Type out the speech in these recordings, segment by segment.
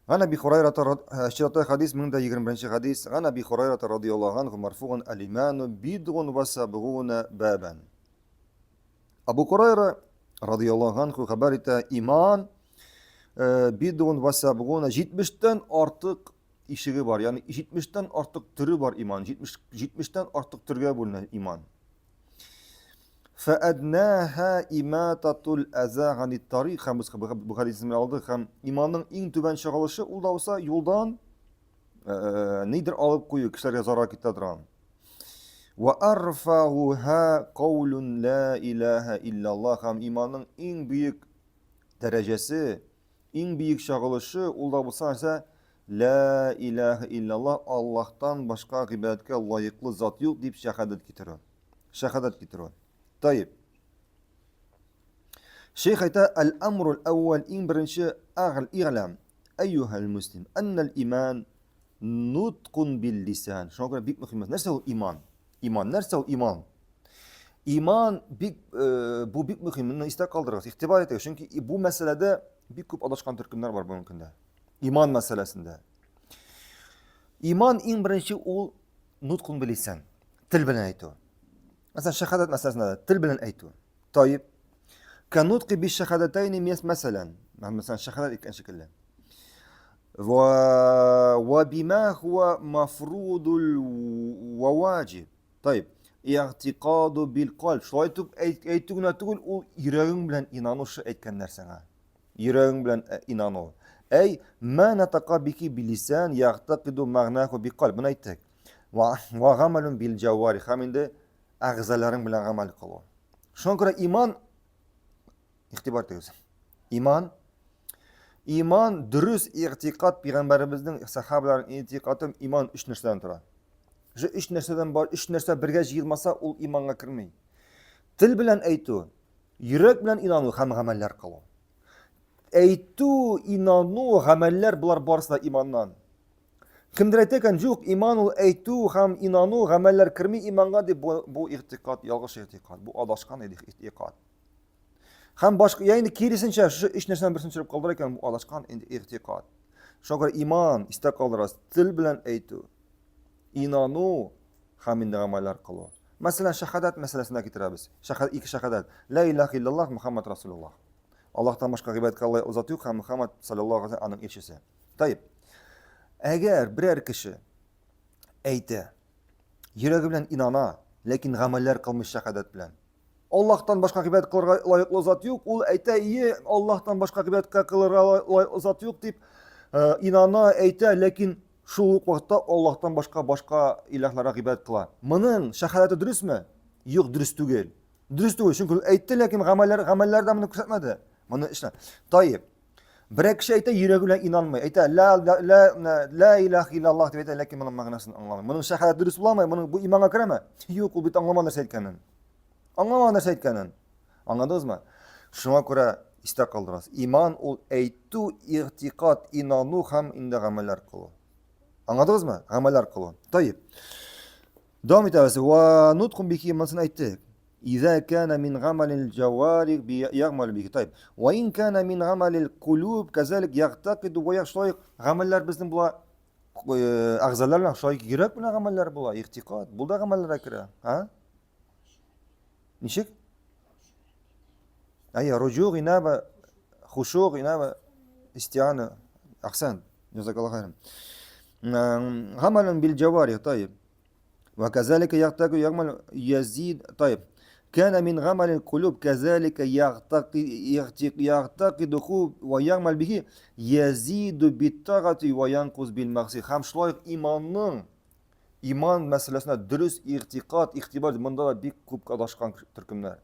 Ган Әби Хурайра чиратта хадис 1021 хадис. Ган Әби Хурайра радияллаһу анху марфуган алиману бидгун ва сабгуна бабан. Абу Хурайра радияллаһу анху хәбәр итә, иман бидгун ва сабгуна 70-тән артык ишеге бар. Ягъни 70-тән артык төре бар иман. 70 70-тән артык төргә бүленә иман. Фәәднәһә имататул әза ганит тарик һәм без бу хәдисне алдык һәм иманның иң түбән чагылышы ул да булса юлдан э, нидер алып кую кешеләргә зарар китерә торган. Ва арфагуха каулун ла илаһа иллаллах һәм иманның иң бөек дәрәҗәсе, иң бөек чагылышы ул да булса нәрсә? Ла илаһа иллаллах Аллаһтан башка гыйбадәткә лаеклы зат юк дип шәһадәт китерү. Шәһадәт китерү. Таиб. Шейх әйтә, әл-амрул әүвәл иң беренче әгъл иглам, әйюһәл муслим, әннәл иман нуткун бил лисан. Шуңа күрә бик мөһим. Нәрсә ул иман? Иман нәрсә ул иман? Иман бик э, бу бик мөһим. Моны истә калдырыгыз, игътибар итегез. Чөнки бу мәсьәләдә бик күп адашкан төркемнәр бар бүгенге көндә. Иман мәсьәләсендә. Иман иң беренче ул нуткун бил лисан. Тел белән әйтү. Мәсәлән, шәһадәт мәсьәләсендә дә тел белән әйтү. Таиб. Канутки би шәһадәтәйни мәсәлән. Мәсәлән, шәһадәт әйткән шикелле. Ва ва бима хуа мафрудул ва ваҗиб. Таиб. Игътикаду бил кальб. Шулай итеп әйтү генә түгел, ул йөрәгең белән инану шы әйткән нәрсәңә. Йөрәгең белән э, инану. Әй, ма натака бихи билисан ягътакиду мәгънәху бикальб. Моны әйттек. Ва гамалун бил җавари һәм инде әгъзаларың белән гамәл кылу. Шуңа күрә иман игътибар итегез. Иман иман дөрес игътикад пәйгамбәребезнең сахабаларының игътикады иман өч нәрсәдән тора. Шул өч нәрсәдән бар, өч нәрсә бергә җыелмаса, ул иманга керми. Тел белән әйтү, йөрәк белән инану һәм гамәлләр кылу. Әйтү, инану, гамәлләр болар барысы да иманнан. Кемдер әйтә икән, юк, иман ул әйтү һәм инану, гамәлләр керми иманга дип, бу, бу игътикад, ялгыш игътикад, бу адашкан игътикад. Һәм башка, я инде киресенчә, шушы өч нәрсәнең берсен төшереп калдыра икән, бу адашкан инде игътикад. Шуңа күрә иман истә калдырасыз, тел белән әйтү, инану һәм инде гамәлләр кылу. Мәсәлән, шәһадәт мәсьәләсендә китерәбез. Шәһадәт, ике шәһадәт. Ла илаһа иллаллаһ Мухаммад Расулуллаһ. Аллаһтан башка гыйбадәткә лаек зат юк һәм Мухаммад саллаллаһу алейһи аның илчесе. Таип. Әгәр берәр кеше әйтә, йөрәге белән инана, ләкин гамәлләр кылмый шәһадәт белән. Аллаһтан башка гыйбадәт кылырга лаеклы зат юк, ул әйтә, ие, Аллаһтан башка гыйбадәткә кылырга лаеклы зат юк дип э, инана, әйтә, ләкин шул ук вакытта Аллаһтан башка башка илаһларга гыйбадәт кыла. Моның шәһадәте дөресме? Юк, дөрес түгел. Дөрес түгел, чөнки ул әйтте, ләкин гамәлләр гамәлләрдә моны күрсәтмәде. Моны эшлә. Таип. Берәр кеше әйтә, йөрәге белән инанмый. Әйтә, ла ла ла ла илаһ иллаллаһ дип әйтә, ләкин моның мәгънәсен аңламый. Моның шәһадәт дөрес буламы? Моның бу иманга керәме? Юк, ул бит аңламады нәрсә әйткәнен. Аңламады нәрсә әйткәнен. Аңладыгызмы? Шуңа күрә истә калдырасыз. Иман ул әйтү, игътикад, инану һәм инде гамәлләр кылу. Аңладыгызмы? Гамәлләр кылу. Таип. Дәвам итәбез. Ва нуткун бихи монысын әйтте. Иза кана мин гамалил җаварих би ягмал бихи. Тайб. Ва ин кана мин гамалил кулуб казалик ягтакиду ва яхшулай гамәлләр безнең була э, әгъзалар белән шулай йөрәк белән гамәлләр була, игътикад. Бу да гамәлләргә керә. А? Ничек? Әйе, руҗу, инаба, хушу, инаба, истиана. Ахсан. Җазакаллаһу хайран. Гамалун бил җаварих, тайб. وكذلك يغتق يعمل يزيد طيب كان من عمل القلوب كذلك يعتقده ويعمل به يزيد بالطاعة وينقص بالمعصية һәм шулай ук иманның иман мәсьәләсенә дөрес игътикад игътибар монда да бик күп адашкан төркемнәр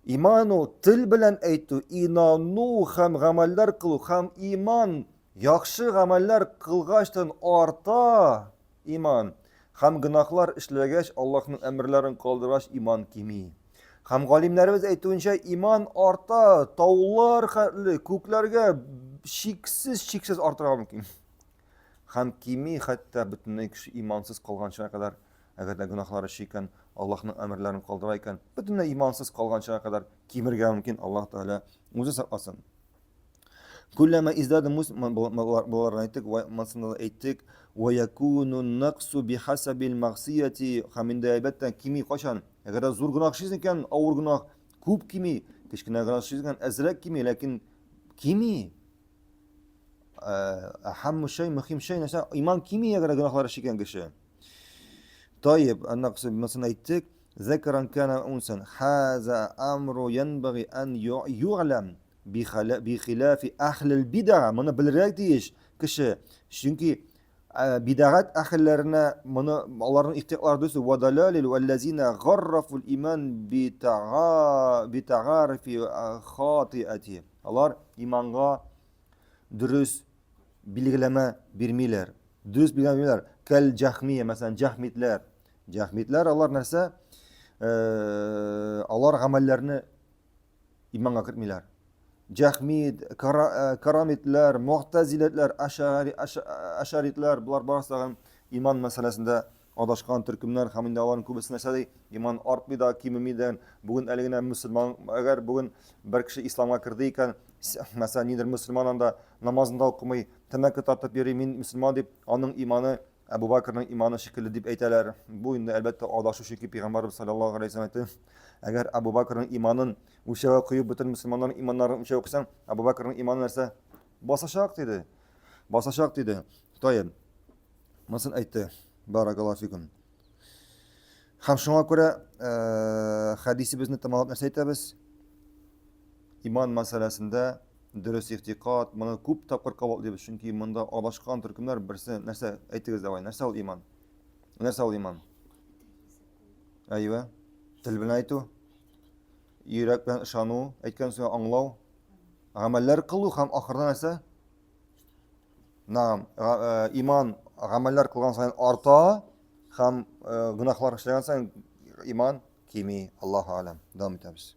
иман ул тел белән әйтү инану һәм гамәлләр кылу һәм иман яхшы гамәлләр кылгачтан арта Иман. Һәм гөнаһлар эшләгәч, Аллаһның әмерләрен калдыргач, иман кими. Һәм галимнәребез әйтүенчә, иман арта, таулар хәтле, күкләргә чиксез-чиксез артырга мөмкин. Һәм кими, хәтта бөтенләй кеше имансыз калганчыга кадәр, әгәр дә гөнаһлар эшли икән, Аллаһның әмерләрен калдыра икән, бөтенләй имансыз калганчыга кадәр кимергә мөмкин, Аллаһ Тәгалә үзе сакласын. Күлләмә издады боларны әйттек, монысын да әйттек. Ва якуну нақсу бихасабил мәгъсияти һәм инде әлбәттә кими кайчан? Әгәр дә зур гөнаһ эшлисең икән, авыр гөнаһ күп кими, кечкенә гөнаһ эшлисең икән, әзрәк кими, ләкин кими. Әһәммү шәй, мөһим шәй нәрсә? Иман кими, әгәр дә гөнаһлар эшли икән кеше. Таиб, аннан монысын әйттек. Зәкәран кана унсан. Хаза амру янбагы ан ю'лам. Бихилафи әхлил бидага, моны белергә тиеш кеше. Чөнки бидагать әхелләренә моны аларның ихтыярлары дөрес ва далалил валлазина гаррафул иман битага битагарифи хатиати. Алар иманга дөрес билгеләмә бирмиләр. Дөрес билгеләмә бирмиләр. Кәл җахмия, мәсәлән, җахмитләр. Җахмитләр алар нәрсә? Алар гамәлләрне иманга кертмиләр. Җәхмид, э, карамитләр, мугтазиләтләр, ашари, ашаритләр, болар барысы да иман мәсьәләсендә адашкан төркемнәр һәм инде аларның күбесе нәрсә ди? Иман артмый да, кимеми дә. Бүген әле генә мөселман, әгәр бүген бер кеше исламга керде икән, мәсәлән, нидер мөселман анда намазын да укымый, тәмәке тартып йөри, мин мөселман дип, аның иманы Әбу Бакрның иманы шикелле дип әйтәләр. Бу инде әлбәттә адашу, чөнки пәйгамбәрбез саллаллаһу алейһи вәсәлләм әйтте, әгәр Әбу Бакрның иманын үлчәүгә куеп бөтен мөселманнарның иманнарын үлчәүгә куйсаң, Әбу Бакрның иманы нәрсә? Басачак диде. Басачак диде. Таеп. Монысын әйтте. Баракаллаһу фикум. Һәм шуңа күрә э, хәдисебезне тәмамлап нәрсә әйтәбез? Иман мәсьәләсендә дөрес игътикад, моны күп тапкыр кабатлыйбыз, чөнки монда адашкан төркемнәр берсе нәрсә әйтегез давай, нәрсә ул иман? Нәрсә ул иман? Әйвә, тел белән әйтү, йөрәк белән ышану, әйткән сүзне аңлау, гамәлләр кылу һәм ахырда нәрсә? Наам, э, иман гамәлләр кылган саен арта һәм э, гөнаһлар эшләгән саен иман кими. Аллаһу алам. Дәвам итәбез.